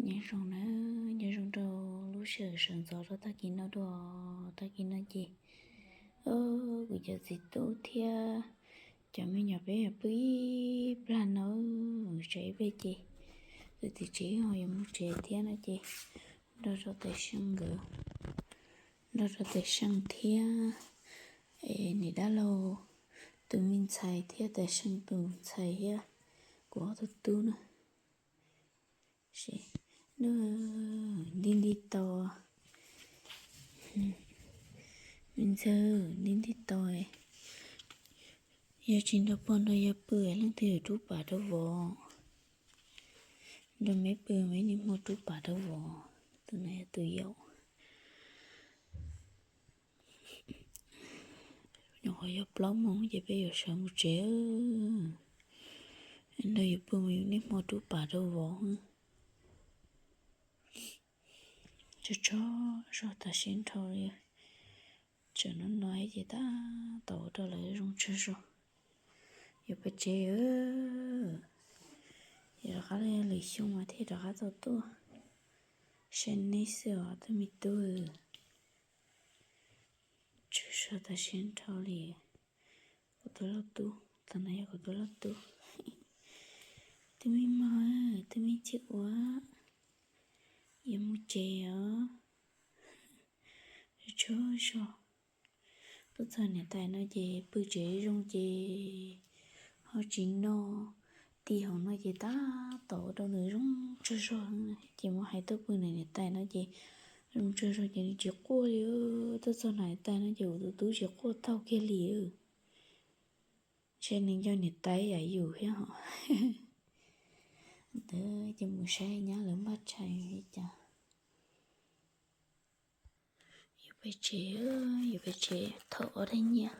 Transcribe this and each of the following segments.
Nyob zoo na, nyob zoo rau lub sij hawm sawv ntxov rau tag kis no dua. Tag kis no ces kuv cov txiv tub thiab cov me nyuam peb yuav pw ib plag no, tsam ib pliag ces kwv tij tsev ho yuav mus tsev thiab no ces nrog rau Tais Seej nkawd, nrog rau Tais Seej thiab niam dab laug tus me ntxhais thiab Tais Seej tus ntxhais thiab kuv ob tug tub na. Nti nti tau, me ntxawg, nti nti tau, yog tsis nrog pog nrog yawg pw leej twg yuav rub pam rau vov? Nrog meb pw meb niaj hmo rub pam rau vov, tus no yog tus yaum. Nyuam qhuav yog plaub moos ces peb yuav sawv mus tsev. Nrog yus pw mas yus niaj hmo rub pam rau vov. Tsaug tsaug zog tas siab nrho li. Tsam no no ces tab tom ua rau lawv zoo tsaug zog. Yuav pem tsev, yuav rov qab los yog lwm xyoo mas thiaj rov qab tau tuaj saib neb xwb os tus me tub. Tsaug zog tas siab nrho li. Kuv tus lauj tub, tus no yog kuv tus lauj tub. Tus me mos, tus me txiv ua, yuav mus tsev os. Tsaug zog. Tuaj txog niam tais no ces pw tsev zoo ces ho tsis no, ti hauv no ces tab tom ua rau nws zoo tsaug zog. Ces muab hais tuaj pw niam tais no ces zoo tsaug zog ces nws tsis quaj li. Tuaj txog niam tais no ces kuv tus tub tsis quaj taug kiag li. Ntshe nws nco niam tais yam yus thiab hos. Ntawd ces mus saib nyab lawv npaj tshais li cas. Yuav pem tsev, yuav pem tsev thauj ob daig nyiaj,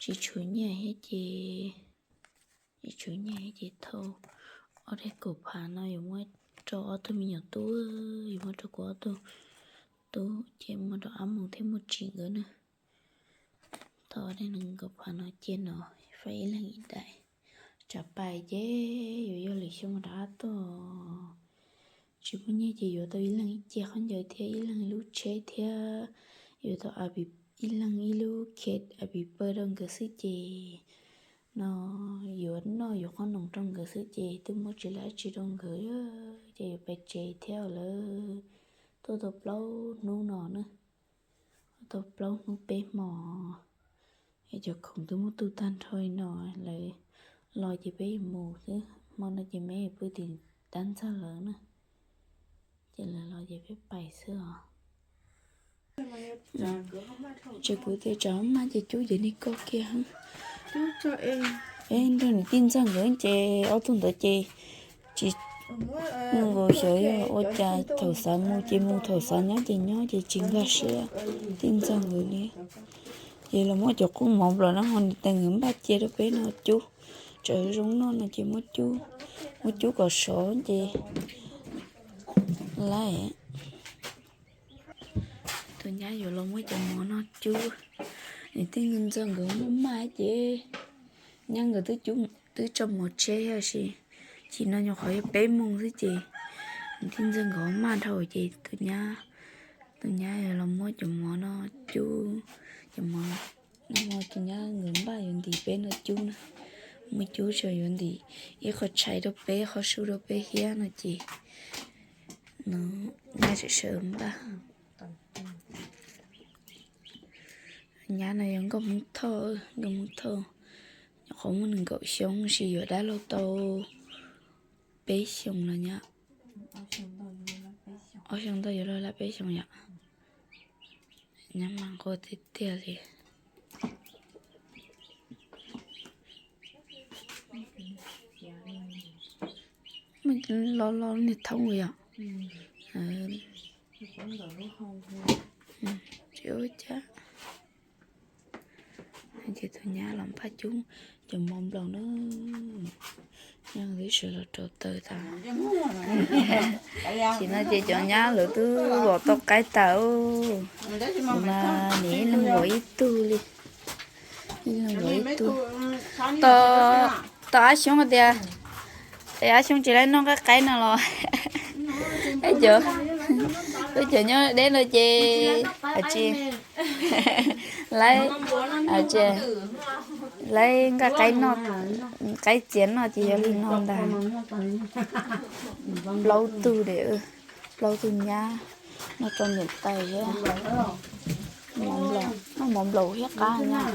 tsis tshuav nyiaj thiab ces, tsis tshuav nyiaj thiab ces thauj ob daig kaum phav no yuav muab rau ob tug me nyuam tub, yuav muab rau kuv ob tug tub ces muab rau Ab Mus thiab Muaj Tsim nkawd na. Thauj ob daig nees nkaum phav no cia no, faib ib leeg ib daim. Tsam pais ces yuav yog lwm xyoo rov qab tuaj. Tsis muaj nyiaj ces yuav tau ib leeg ib ce khaub ncaws thiab ib leeg ib lub tsheb thiab yuav tau ib leeg ib lub khev a pis pawg rau nkawd xwb ces no yuav noj yuav qoob loo rau nkawd xwb ces twb muab tsis laj tsis rau nkawd ces yuav pem tsev thiab lawm. Tuaj tau plaub hnub no na, tau plaub hnub peb hmo, es cov khoom twb muab tu tag nrho li no, lawv los ces peb yuav mus xwb, hmo no ces meb pw tim dab ntxawg lawv na, ces lawv los ces peb pais xwb os. Ces kuv tias tsam maj ces cub ces nej koj kiag. Es nrog niam tij ntxawg nkawd ces ob tug ntawd ces tsis, nkaus xyov yog ua cas thaum xav mus ces mus, thaum xav nyob ces nyob ces tsis nkag siab tij ntxawg nkawd li. Ces los muab cov qub mov nplaum no ho niam tais nkawd npaj cia rau peb no cub, tsam zoo noj no ces muab cub, muab cub kom sov ces lawm. Tus nyab yuav los muab cov mov no cub, niam tij ntxawg nkawd muaj maj ces nyab nkawd twb tso mov tseg tab sis chim no nyuam qhuav yog peb moos xwb ces niam tij ntxawg nkawd maj dhau ces tus nyab, tus nyab yuav los muab cov mov no cub, cov mov no tus nyab nkawd npaj yuav ntim peb no cub na, muab cub tso yuav ntim ib qho tshais rau peb, qhov su rau peb thiab no ces no nyab tseem sawv npaj. Nyab no yog Nkauj Hmoob Thoj, Nkauj Hmoob Thoj, nyuam qhuav muaj nees nkaum xyoo tab sis yuav dab laug tau peb xyoos los nyab. Ob xyoo ntau yuav luag laj peb xyoos yom. Nyab mas nquag tiag tiag li. Los los niag thoob yom. Tsis ua cas. Ces tus nyab los npaj cub cov mov nplaum na. Nyab twb sawv los rauv taws tas. Tam sim no ces cov nyab lawv twb los tau qaib tas. Mas niam ib leeg los ib tug li. Ib leeg los ib tug. Tos Ab Xyoob tias, es Ab Xyoob tsis laib noj nqaij qaib no los? Cov, lub cov nyob deb no ces, a, tsis, lawv, a, tsis, lawv nqa qaib noj, qaib txias noj ces yog li no ntag. Plaub tug, plaub tug nyab, noj rau niam tais thiab. Noj mov nplaum thiab qab nyab.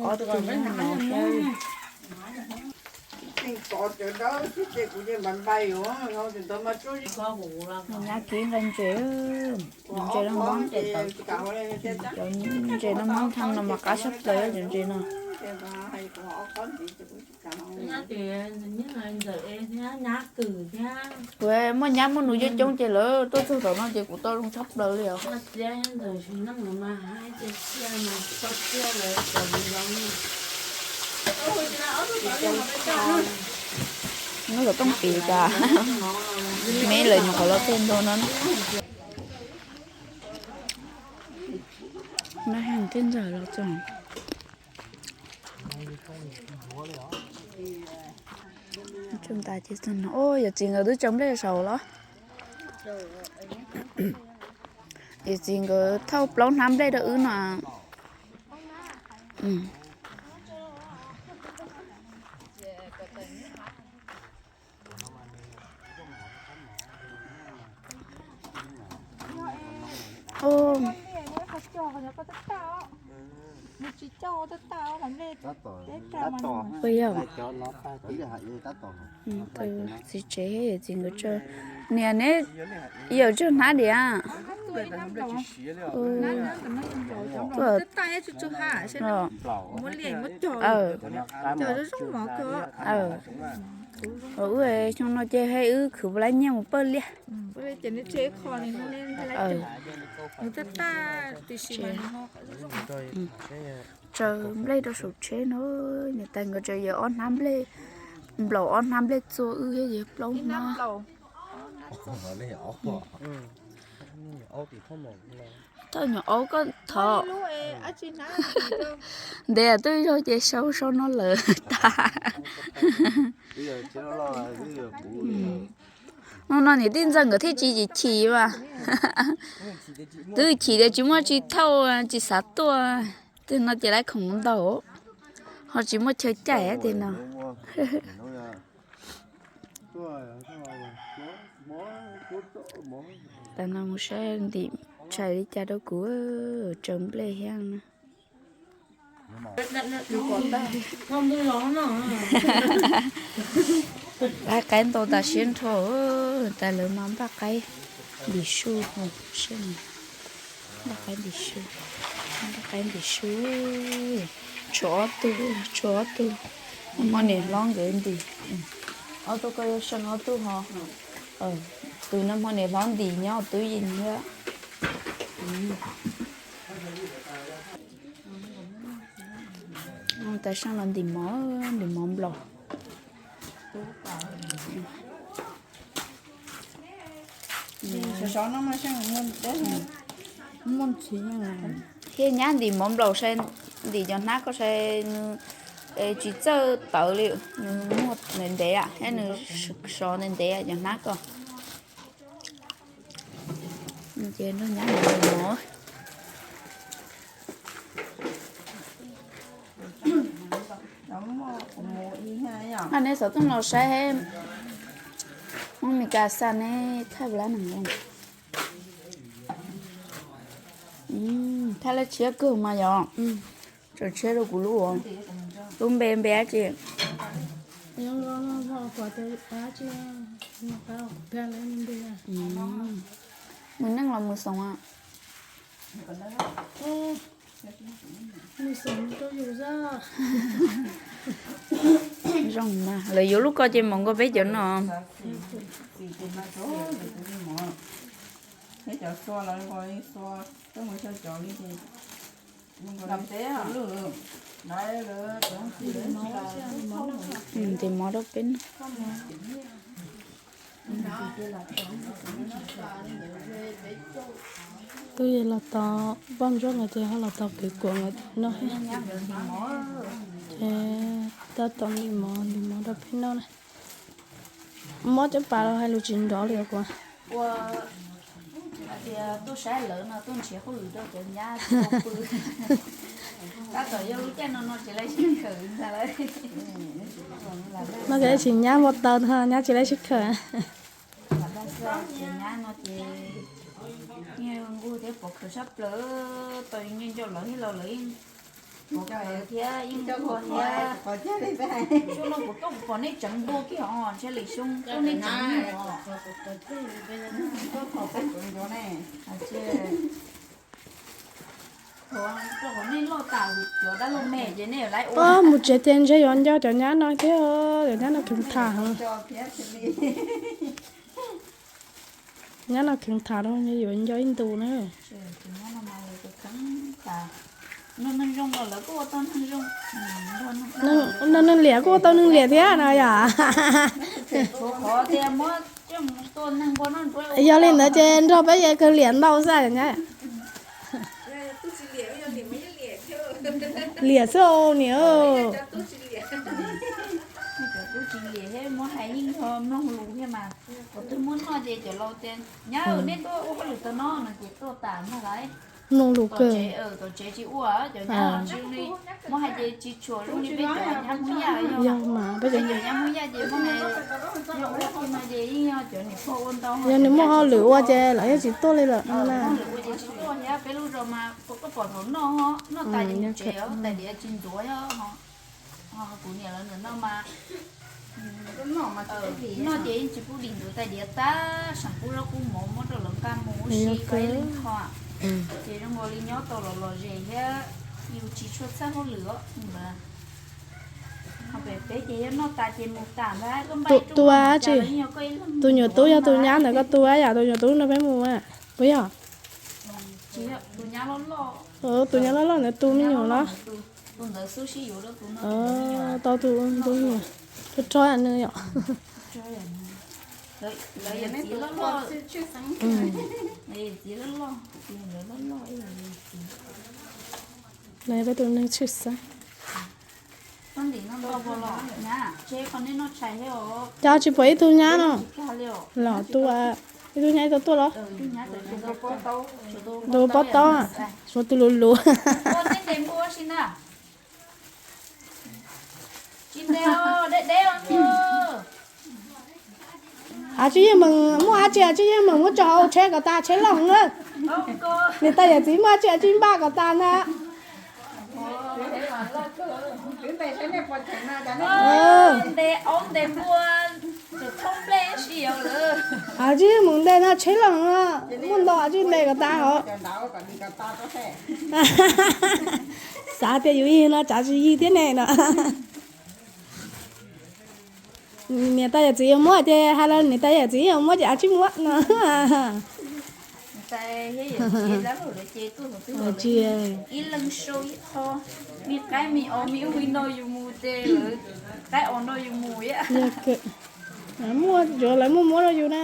Ob tug nyab no thiab. Nyab kib nqa ntses, ntses noj mov, cov ntses noj mov thaj no mas qab tshaj plaws cov ntses no. Kuv muaj nyab muaj nus coob coob ces lawv tuaj txog tom no ces kuv tau zoo tshaj plaws li os. Nub tom tooj pim tas, me lawv nyuam qhuav los txog ntua no. Nab heej thiab ntxawm los txog. Tsuj ntais ces txog no, yawm txiv nkawd twb tsaws nplej saud los? Yawm txiv nkawd thauj plaub hnab nplej rau wb no. Ua yog txiv tsev thiab yawm txiv nkawd tsaws, niam neb yawm tsaws hnab diam. Ua wb xyoo no ces wb khwv puas laib nyiaj mus pawj liaj. Tsaws nplej rau saum tsheb no, niam tais nkawd tsaws yawm ob hnab nplej, nplaum ob hnab nplej txua wb thiab yawg plaub hnab. Thauj nyuam aub koj thov. Ntev twb yog ces sau sau no lawm tas. Hnub no niam tij ntxawm nkawd thiaj tsis chim mas. Twb chim tias tsis muaj tsis thauj tsis xav tuaj, twb no ces lawv khoom ntau, ho tsis muaj chaw caij tias no. Tas no mus saib ntim tshais li cas rau kuv, tsaws nplej thiab na. Qaib qaib ntau tas siab nrho, tas lawv mas npaj qaib ntim su, npaj qaib ntim su, npaj qaib ntim su. Tshuav ob tug, tshuav ob tug, hmo niam hlob nkawd ntim. Ob tug ko yuav seem ob tug ho. Tus no hmo niam hlob ntim nyob twb yim thiab. Tas seej los ntim mov, ntim mov nplaum. Thiab nyab ntim mov nplaum sai, ntim cov hnab ko sai nws tsis txawj tawv li, nws muag ntev ntev thiab nws sov ntev ntev cov hnab ko. Ces nrog nyab ntim mov. Neb xov tooj los saib, muab Mes Kas xa neb thaij lab neeg. Thaij lab tshiab kawg mas yog. Tsaws tshiab rau kuv lub, lub npe npe dab tsi? Mus neej los mus xoom? Zoo na, lawv yuav lub ko ces mus nkaus peb cov no. Ntim mov rau peb noj. Twb yog los tau poj ntsuab nkawd ces ho los tau kwv kuam nkawd noj thiab. Ces tab tom ntim mov, ntim mov rau peb noj na. Mob caj pas los hais lus tsis nrov li kuv. Ua hais tias tuaj saib lawv no tuaj nrhiav hauj lwm rau cov nyab pw. Tab tom yog lub caij no no tsis laib sib khawm ntag lauj. No ces tsis nyab npau taws no nyab tsis laib sib khawm. Lam dag xwb, cov nyab no ces yeej nquag thiab pov khawv sab plaws, tau yeej nco lawv thiab los lawv yeej pov khawv thiab yeej nquag thiab. Xyoo no kuv tuaj kuv pom nej tseev npua kiag os, ntshe lwm xyoo tuaj nej tseev nyuj os. Mus tsev ces ntshe yuav nco cov nyab no thiab, cov nyab no kheev tham heev. Nyab no kheev tham los yuav nco ib ntus na. Neeg liam kuj ua tau neeg liam thiab no yom. Yog li ntawd ces nrog peb yeej kawg liam ntau xwb nyab. Liam xwb niam. Tub tsis liam thiab muab hais yeej yog mloog lus thiab mas. Thaum twg muab noj ces cov laus tias nyab nej tuaj ua hauj lwm tau no no ces tuaj tas ntag lauj. Mloog lus kawg. Tom tsev tsis ua cov nyab tsis zoo li, muab hais ces tsis tshua zoo li peb cov nyab Hmoob Yaj. Yog mas peb cov nyab Hmoob Yaj ces muab hais yog ua no ces yeej yog cov niam pog ua ntau. Yog nws muaj hauj lwm ua ces lawv yeej tsis tuaj li lawm. Hauj lwm ua ces tsis tuaj thiab, peb lub zos mas koj pom thaum noj noj tas ces mus tsev, tais diav tsis ntxuav thiab. Kuv niam lawv ntawm no mas noj ces yeej tsis pub dim ntxuav tais diav tag, seem pub zaub pub mov muab rau lawv nqa mus ua si koj ib leeg kho. Ces zoo nkaus li nyob tau los lom zem thiab yus tsis tshua txhawj hauj lwm os. Peb ces yog noj tas ces mus tas ntag, koj npaj ib rooj noj tas los yeej yog koj ib leeg. Tus nyuam tub yog tus nyab ntawd koj tu yam, tus nyuam tub no peb mus puas yog? Tus nyab loj loj ntawd tu me nyuam los? Tau tus me nyuam rog rog nws yom. Peb tus neeg tshwj xeeb. Cas tsis pom ib tug nyab no? Los tua, ib tug nyab ib tug tuaj los? Tus pob taub, suav tus lus lus. Av Tswv Yeej Meem muaj dab tsi Av Tswv Yeej Meem muab tso hauv tsheb kom tas tsheb loj heev na. Niam tais yawm txiv muaj dab tsi Av Tswv Yeej npaj kom tas ntag. Av Tswv Yeej Meem ntes no tsheb loj heev, muaj ntau Av Tswv Yeej ntes kom tas os. Xav tias yus yig no tsav tsis yig thiab ne no. Niam tais yawm txiv yuav muab ces hais los niam tais yawm txiv yuav muab ces Av Tswv Yeej muab no. Ib leeg sau ib qho, me qaib me os me ub me no yus mus ces lawv qaib os no yus mus. Muaj tsuav lawv muaj muab rau yus na.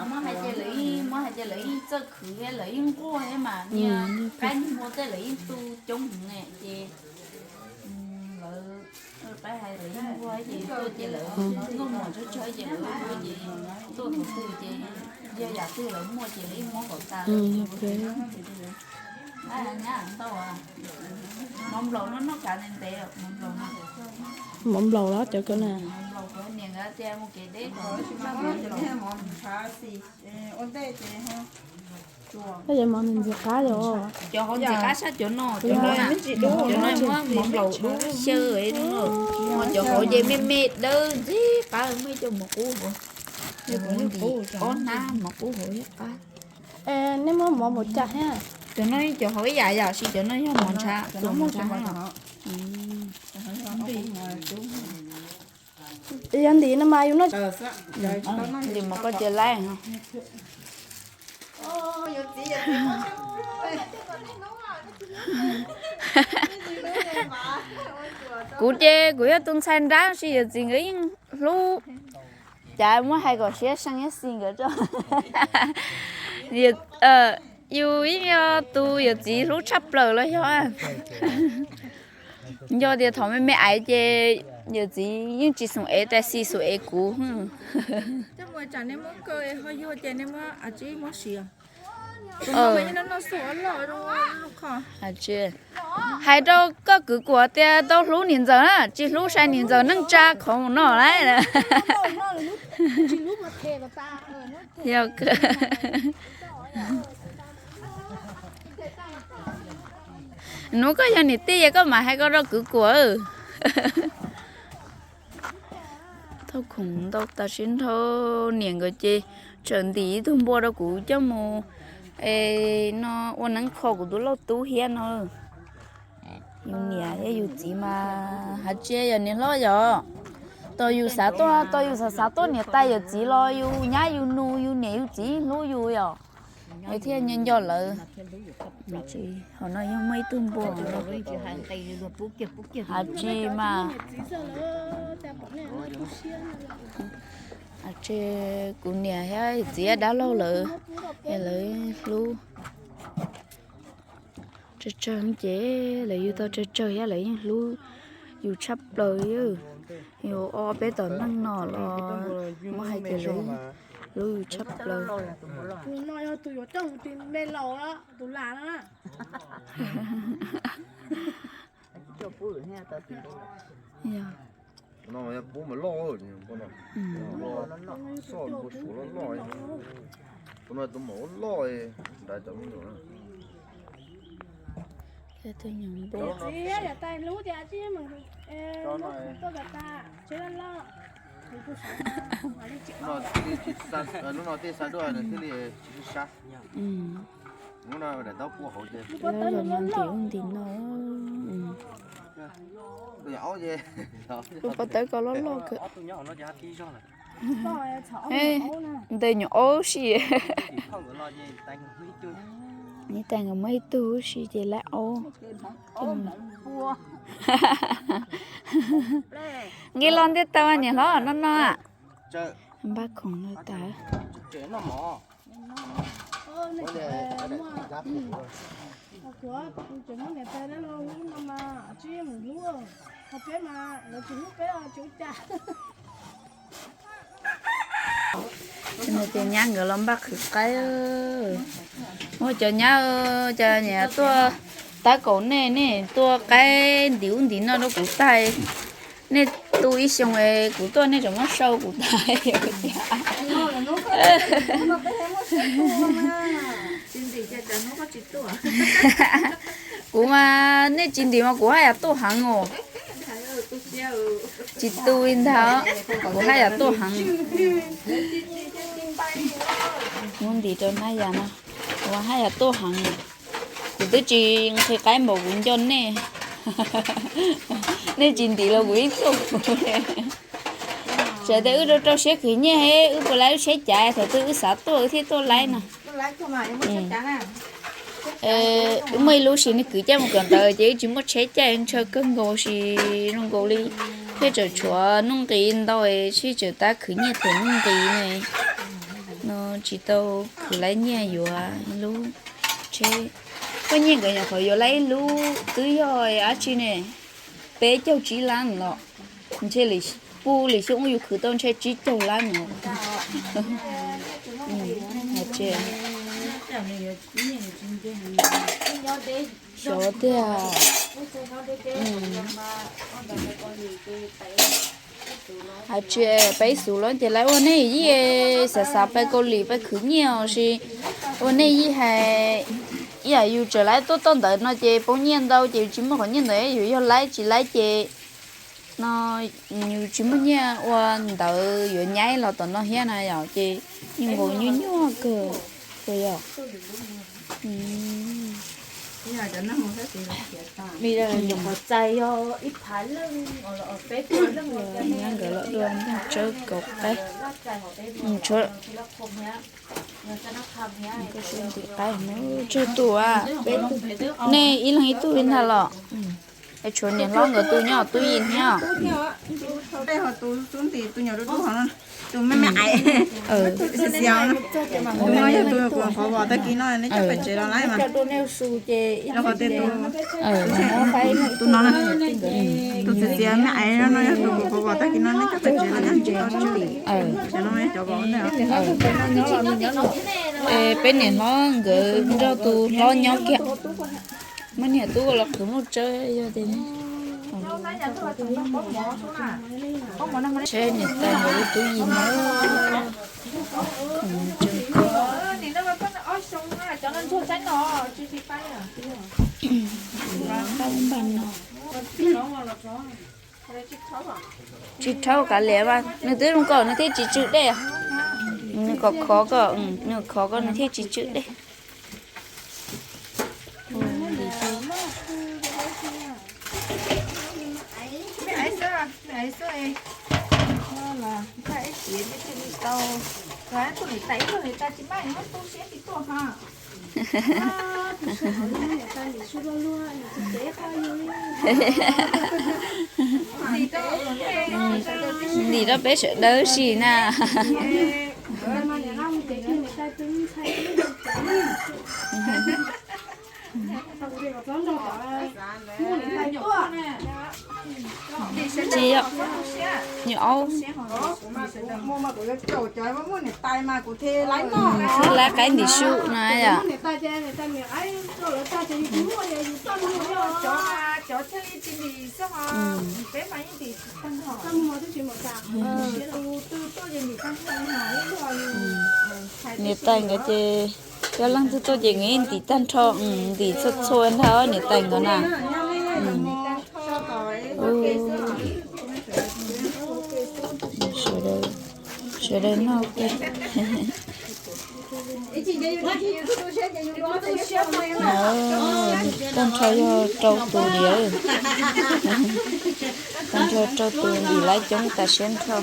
Muab hais ces lawv yeej, muab hais ces lawv yeej txawj khwv thiab lawv yeej nquag thiab mas niag qaib niag npua tej lawv yeej tu coob heev ne ces lawv qaib hais lawv yeej nquag ces tuaj ces lawv nkauj muam tsawg tsawg ces lawv tuaj ces tuaj tus twg ces yog yam twg lawv muaj ces lawv yeej muab kom tas. Mov nplaum no noj kav ntev ntev, mov nplaum no. Mov nplaum los cov ko na. Mov nplaum kuv niam nkawd tias mus kev deb kom noj mov nplaum. Ua ntej ces Tab yog mov ntxim qab yom. Cov hauv ntxim qab sab cov no, cov no, cov no muab mov nplaum dub xyaw no, ho cov hauv ces me me dawb ntxim qab, muaj ib co mov qub hauv. Yog kuv mus ntim ob hnab mov qub hauv thiab qab. Nej muab mov npaum cas thiab? Cov no cov hauv ib yam yam sis cov no yog mov ntshav, cov no mov ntshav. Yog ntim no mas yus noj. Ntim mov koj cia laib. Kuv ces kuv yog tus ntxhais nrab sis yawm txiv nkawd yeej hlub. Cas muab hais kom siab seej thiab xis nkawd tso. Yus yeej yog tus yawm txiv hlub tshaj plaws los yog. Nco tias thaum me me aiv ces Yawm txiv yeej tsis xum ev tais xis xum ev kuv. Hais rau koj kwv Kuam tias tau hlub niam ntxawm na, tsis hlub sai niam ntxawm neej tsa qhov mus no lawm. Yog, hnub koj yog niam tij es koj mam hais ko rau kwv Kuam. Thauj khoom ntau tas sib nrhau, niam nkawd ces tseem ntim ib tug npua rau kuv coj mus no ua neeb kho kuv tus lauj tub thiab no. Yus niam thiab yus txiv mas hais tsis yog niam hlob yog. Tau yus xav tuaj, tau yus xav xav tuaj niam tais yawm txiv los yus nyab yus nus yus niam yus txiv hlub yus yom. Yus thiaj nco nco lawv. Hauv no yog muaj ib tug npua, hais tsis mas. Hais tsis, kuv niam thiab txiv dab laug lawv, lawv hlub tsawg tsawg ces lawv yug tau tsawg tsawg thiab lawv yeej hlub yus tshaj plaws. Yus ob peb tom neej no los muab hais tias lawv hlub yus tshaj plaws. Yog. Lub no thiaj xa dua thiaj li tsis sab. Lub no daim ntaub pua hauv ces. Lub no ntim ub ntim no. Lub pob tawb ko loj loj kawg. Ntawm nyuam aub si. Ib tag nkawd muaj ib tug si ces lawv aub. Nqi los ntiaj teb niam hlob no no. Npaj khoom no tas. Ces nyab nkawd los npaj qhwv qaib. Muaj cov nyab, cov niam tuaj tab kaum nej, nej tuaj qaib ntim ub ntim no rau kuv tag. Nej tu ib xyoos kuv tuaj nej tseem muab sau kuv tag. Kuv mas nej tsis ntim mas kuv haj yam tuaj heev os. Tsis tu li ntag, kuv haj yam tuaj heev. Muab ntim rau na yam no, kuv haj yam tuaj heev. Kuv twb tsis nqhis qaib npaum kuv nco nej. Nej tsis ntim los kuv ib txuj. Txawm tias wb rau rau siab khwv nyiaj, wb puas laib wb tsheb cav, thaum twg wb xav tuaj wb thiaj tuaj laib no. Wb muaj ib lub sim neej kwv caj mus kawm ntawv ces wb tsis muaj tsheb caij, ntshaw kawg nkaus, sim zoo nkaus li thiaj tseem tshuav nuj nqis ntau, sib tseem tab khwv nyiaj them nuj nqis ne. No tsis tau khwv laib nyiaj yuav lub tsheb. Poj nyiaj nkawd nyuam qhuav yuav laib ib lub twb yog dab tsi ne, peb caug tsib lab los ntshe pub lwm xyoo yus khwv tau ntshe tsib caug lab no. Hais tias xyov tiag. Hais tias peb xub los ces lawv ua nej yij xav xav pais Kaus Lim pais khwv nyiaj os, sis ua nej yij hais ib yam yus tseem laib tuaj toj ntawd no ces poob nyiaj ntau ces yus tsis muaj qhov nyiaj ntawd, yus yog laib tsis laib ces no yus tsis muaj nyiaj ua ntawv yuav nyaib los tom no thiab na yom, ces yeej nkaus nyuaj nyuaj kawg puas yog? Nyuam qhuav txais yog ib phav leej, peb puas leej. Nkawd los dua nplooj tsawb kaum qaib, tsawg tus, nej ib leeg ib tug li ntag los? Es tshuav niam hlob nkawd tus nyob tub yim thiab. Tus me me ais, Tus xiav xiav, tus no yog tus qhuav qhuav vos tag kis no neb coj pem tsev los lawm mas. Rau qhov tias tus, tus no, tus xiav xiav me aiv no yog tus qhuav qhuav vos tag kis no neb coj pem tsev los nyob ntsis tau tsawg. Cov no yog cov vos ntag. Peb niam hlob nkawd nrog tus hlob nyob kiag. Muab niam tub ua los qhwv muaj tsawb yog tias, seb niam tais nkawd lub tub yim no. Tsis rhaub kav liam mas nws twb zoo koj nws thiaj tsis tsw dej. Nws khov khov koj, nws khov koj nws thiaj tsis tsw dej. Ntim rau peb sawv daws sim na. Tsis yog, nws aub. Lab qaib ntim su no yom. Niam tais nkawd ces cov leej twg tuaj ces nkawd ntim tag nrho, ntim txhua txhua nrho niam tais nkawd na. Sawv daws noj kiag. Tag nrho yog rau tus li, tag nrho rau tus ntim lawv coob tas siab nrho.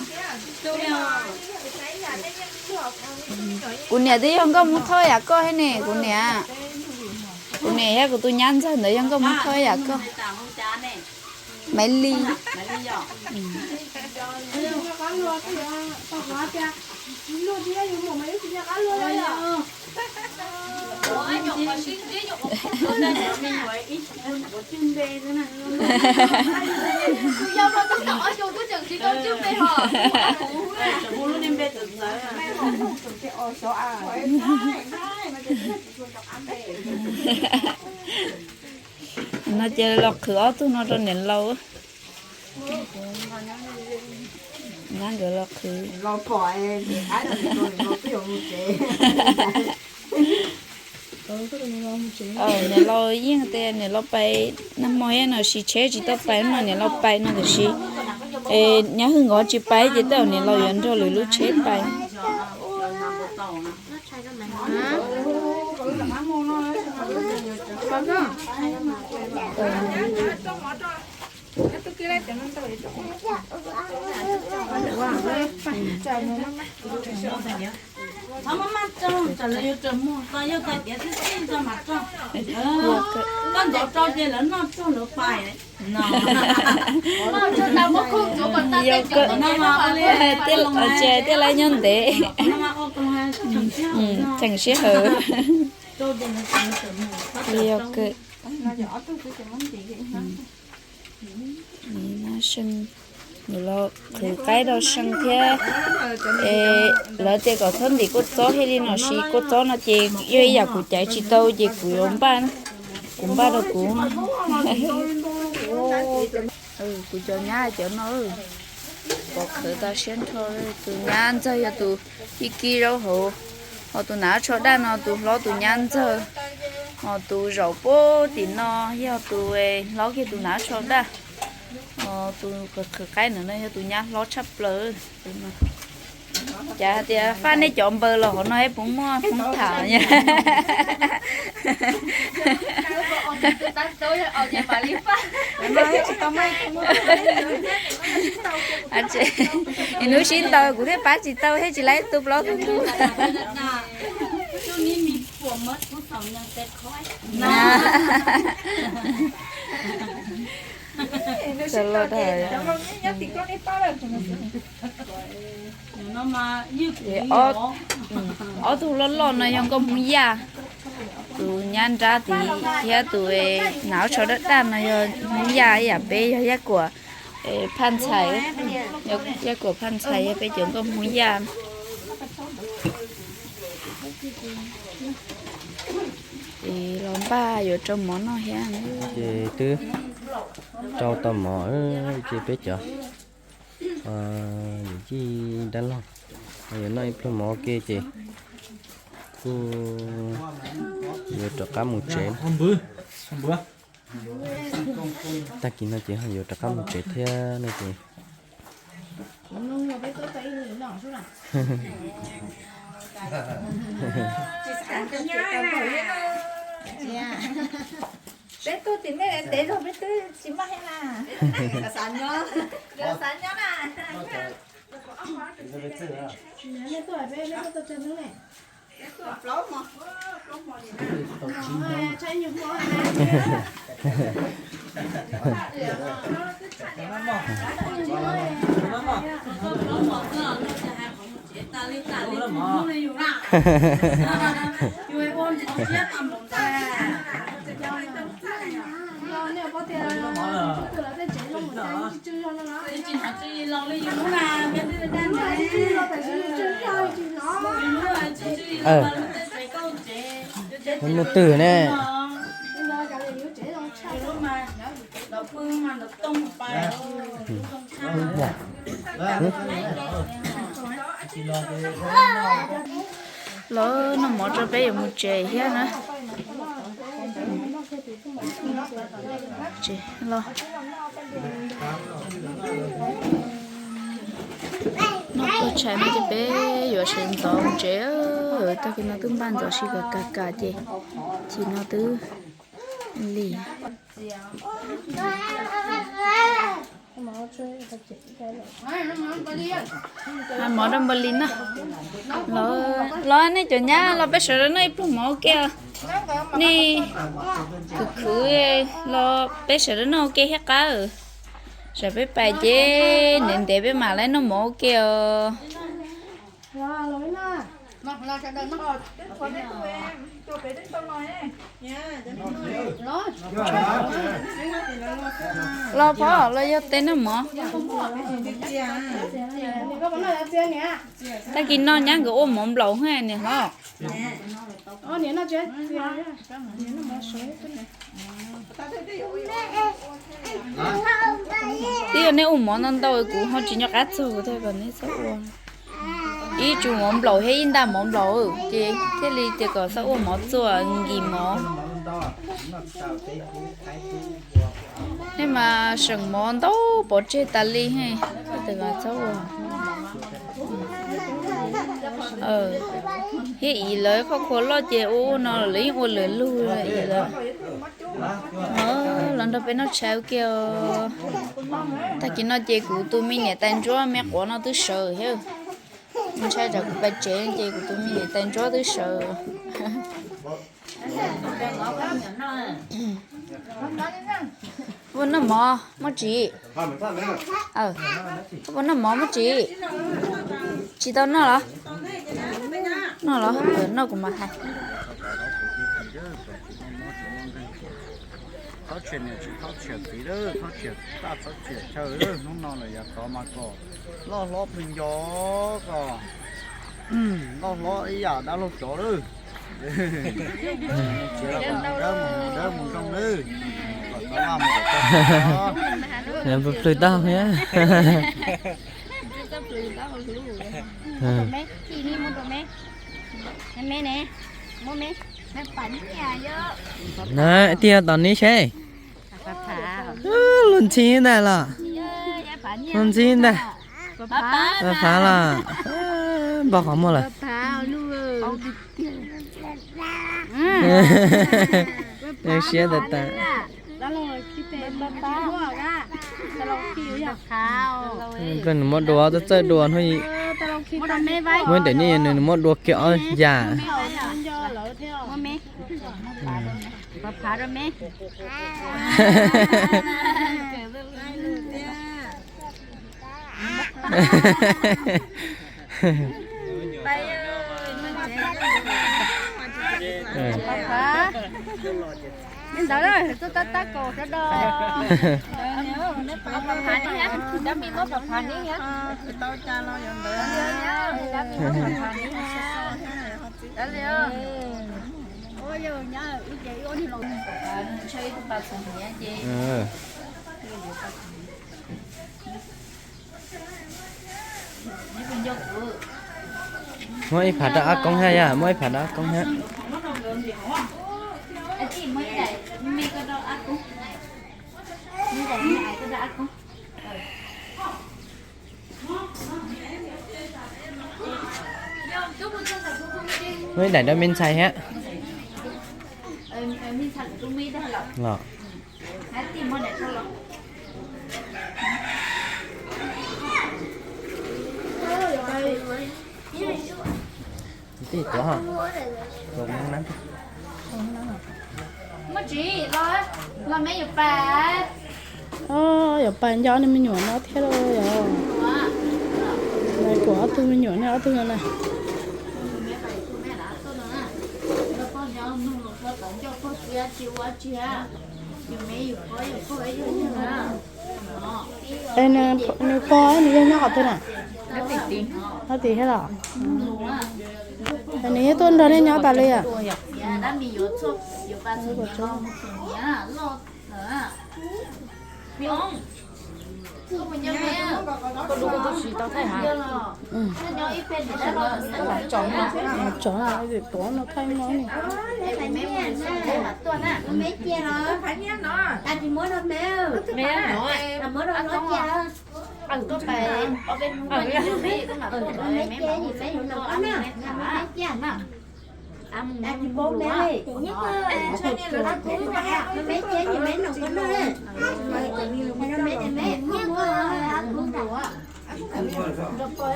Kuv niam twb yog nkauj Hmoob Thoj yam koj thiab ne kuv niam. Kuv niam thiab kuv tus nyab ntxawg ntawd yog nkauj Hmoob Thoj yam koj. Maiv Lis. No ces los qhwv ob tug no rau niam laus. Nyab nkawd los qhwv. Niam laus yeej tias niam laus pais nag hmo thiab no sis tsheb tsis tau pais no niam laus pais no tiam sis nyab hwj nkawd tsis pais ces tej zaum niam laus yuav nrog lwm lub tsheb pais. Yog kawg, tiaj laib nyob ntev, cheem sij hawm. Yog kawg. Seej, nws los qhwv qaib rau Seej thiab. Lawv tias kom txhob ntim kua txob thiaj li no sis kua txob no ces yog ib yam kuv caiv tsis tau ces kuv yuav npaj, kuv npaj rau kuv. Kuv cov nyab cov no, pov qhwv tau siab nrho. Tus nyab ntxawg yog tus kib kib zaub hauv, ho tus hnav tsho daj no tus hlob tus nyab ntxawg, ho tus zaum puag tim no yog tus hlob kiag tus hnav tsho daj, ho tus qhwv qaib ntawm no yog tus nyab hlob tshaj plaws. Cas hais tias faj nej cov npaws los qhov no es puas muaj hmoob tham? Hnub sib ntaus kuv thiaj pab tsis tau thiab tsis laib tu plaub tu ntug. Txawm los dag. Ob, ob tug loj loj no yog nkauj Hmoob Yaj, tus nyab nrab tid thiab tus hnav tsho daj daj no yog Hmoob Yaj ib yam peb yog Yaj Kuam Phaj Ntxhais, Yaj Kuam Phaj Ntxhais yog peb cov nkauj Hmoob Yaj. Ces los npaj yuav rau mov noj thiab. Ces twb rau tau mov ces peb cov yawm yij dab laug yuav noj ib pluag mov ua ke ces kuj yuav rov qab mus tsev. Tag kis no ces ho yuav rov qab mus tsev thiab no ces. Peb tuaj tim nej ntev zog peb twb tsis maj thiab na. Xav nyob na. Hnub twg ne? Los noj mov rau peb yuav mus tsev thiab na. Los noj tau tshais no ces peb yuav sawv ntxov mus tsev. Tag kis no twb npaj ntxov si kas kas kas ces chim no twb lig. Mov rau Npawg Lis noj. Los nej cov nyab los peb sawv daws noj ib pluag mov ua ke. Nej khwv khwv los peb sawv daws noj ua ke thiab qab. Tsam peb pais ces ntev ntev peb mam li noj mov ua ke os. Los phov los yog tej noj mov. Tag kis no nyab nkawd ua mov nplaum niam hlob. Twb yog nej ua mov ntau ntau kuv ho tsis nco qab txog thiaj kom nej txhob ua. Ib tsum mov nplaum thiab ib ntaj mov nplaum ces thiaj li tias kom txhob ua mov txua nkis mov. Nej mas seem mov ntau pov tseg tas li, txhob ua. Thiab ib lawv qhov khua loj ces ua ua no lawv yeej ua lawv lug ib lawv. Los nrog peb noj tshais ua ke os. Tag kis no ces kuv tus me niam tais ntsuab me quav no twb sawv thiab. Ntshai tsam kuv pais tsev ces kuv tus me niam tais ntsuab twb sawv. Puas noj mov Muaj Tsim? Puas noj mov Muaj Tsim? Tsis tau noj los? Noj los, noj kuv mam hais. Txhob tshiam niam tsis txhob tshiam txiv lawm, txhob tshiam txaj txhob tshiam chaw lawm, hnub no lawm yav tod mas kom loj hlob pw nco kom loj hlob ib yam dab laug cov lawm. Txiv los kom mus dawb mus zoo lawm, kom txhob vaj mus kom txog. Plhws taub hau thiab. Na, tiag tom neb seb. Luag ntxhi ntag los? Luag ntxhi ntag. Phav los? Npog qhov muag lawm. Siab tas tas. Koj nws muab dua txawj txawj dua hnub. Muab ntawm nej nws muab dua kiag ob yam. Ntawd tuaj tab tab kaum sawv daws. Pab phav ne, dab me muab pab phav ne. Muab ib phav rau Ab Koob thiab, yog muab ib phav rau Ab Koob thiab. Muab ib daim rau me ntxhais thiab. Los. Tij tuav, tuav Hmoob na. Muaj tsis los, los me yuav pais. Yuav pais nco nej me nyuam no thiab los yog? Kuv ob tug me nyuam nej ob tug no na. Es nws pog nws yog nyob qhov twg na? Nyob tim thiab los? Es nws yeej tuaj nrog nej nyob tas li os? Tsov, tuav no thaij no ni.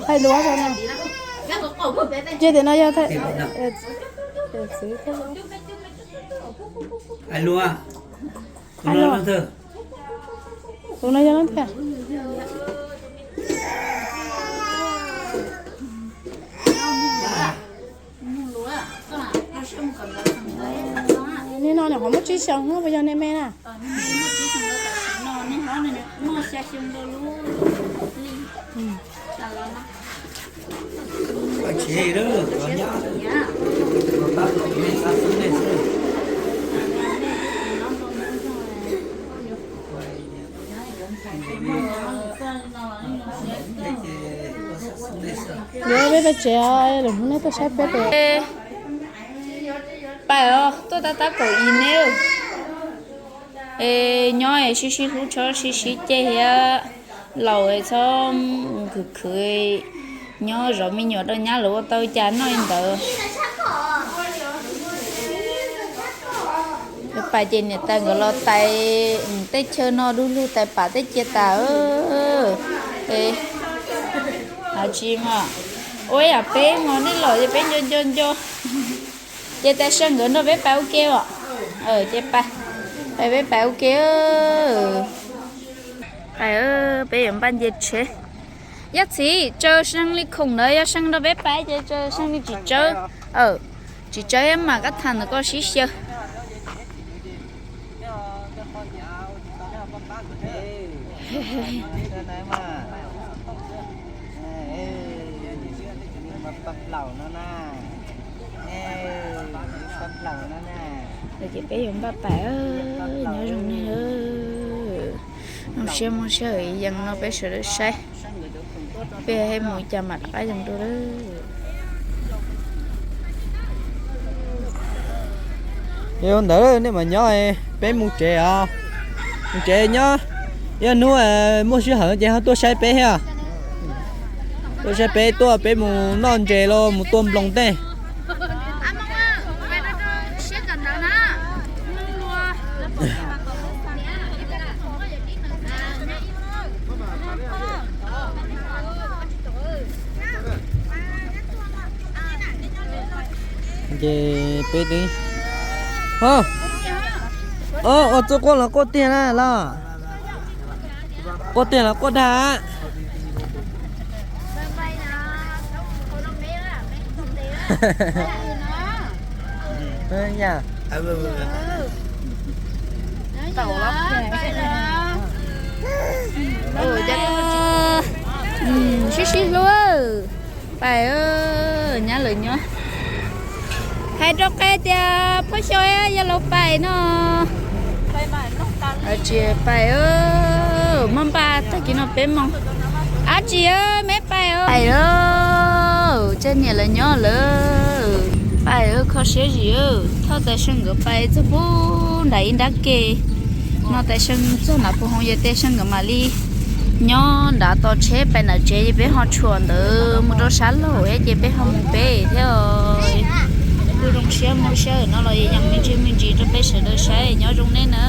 Hais lus rau na. Ces tias no yog txwv thiab. Hais lus, tus no yog leej twg? Nej no nws qhov muaj tsib xyoos no puas yog nej me na? Yuav peb peb tsev, lwm hnub nej tuaj saib peb pem. Pais os, tuaj tab tab kaum ib neb. Es nyob es sib sib hlub tshab sib sib ceg thiab, laus es txhob khwv khwv, nyob zov me nyuam rau nyab lawv ua tau cas noj li ntawd. Pais ces niam tais nkawd los tais tej chaw no du lug tais pam tej cia tas. Es hais tsis mas, ua yam peb mas nej los ces peb nco nco nco. Ces tais saw nkawd nrog peb pais ua ke os. Ces pais, pais peb pais ua ke. Pais, peb yuav npaj nce tsheb. Yog txiv tsaws seej li khoom ntawd, yog seej nrog peb pais ces tsaws seej li tsis tsawb. Tsis tsawb mas koj tham ntawm koj sib xyaw. Ces peb yuav npaj pais, nyob zoo nej. Zoo siab muaj sij hawm yees no peb sawv daws saib, peb mus cas mam rov qab yees dua lawm. Yog ntawd nej mam nyob, peb mus tsev os. Mus tsev nyob, yog hnub muaj sij hawm ces ho tuaj saib peb thiab. Tuaj saib peb, tuaj peb mus noj ntses los mus tua nploos tej. Siab kawm ntawv na. Mus lua. Ces peb twb, o, ua txuj quaj los quaj tiag na los? Quaj tiag los quaj dag? Sib sib hlub, pais, nyab lawv nyob. Hais rau qe tias phob xyoo yog laus pais no. Tsis pais, maj npaj tag kis no peb moo. Ab tsis, me pais, pais, tseg niam lawv nyob lawm. Pais, kho siab zim, thauj tais seej nkawd pais txog pub nram ib nrab ke. No tais seej txog nram puag hoo ces tais seej nkawd mam li nyob nrad tos tsheb pais nram tsev ces peb ho tshuam ntawd mus rau sab laug thiab ces peb ho mus peb thiab. Kuj zoo siab muaj siab no los yeej me ntsis me ntsis rau peb sawv daws saib, nyob zoo nej na.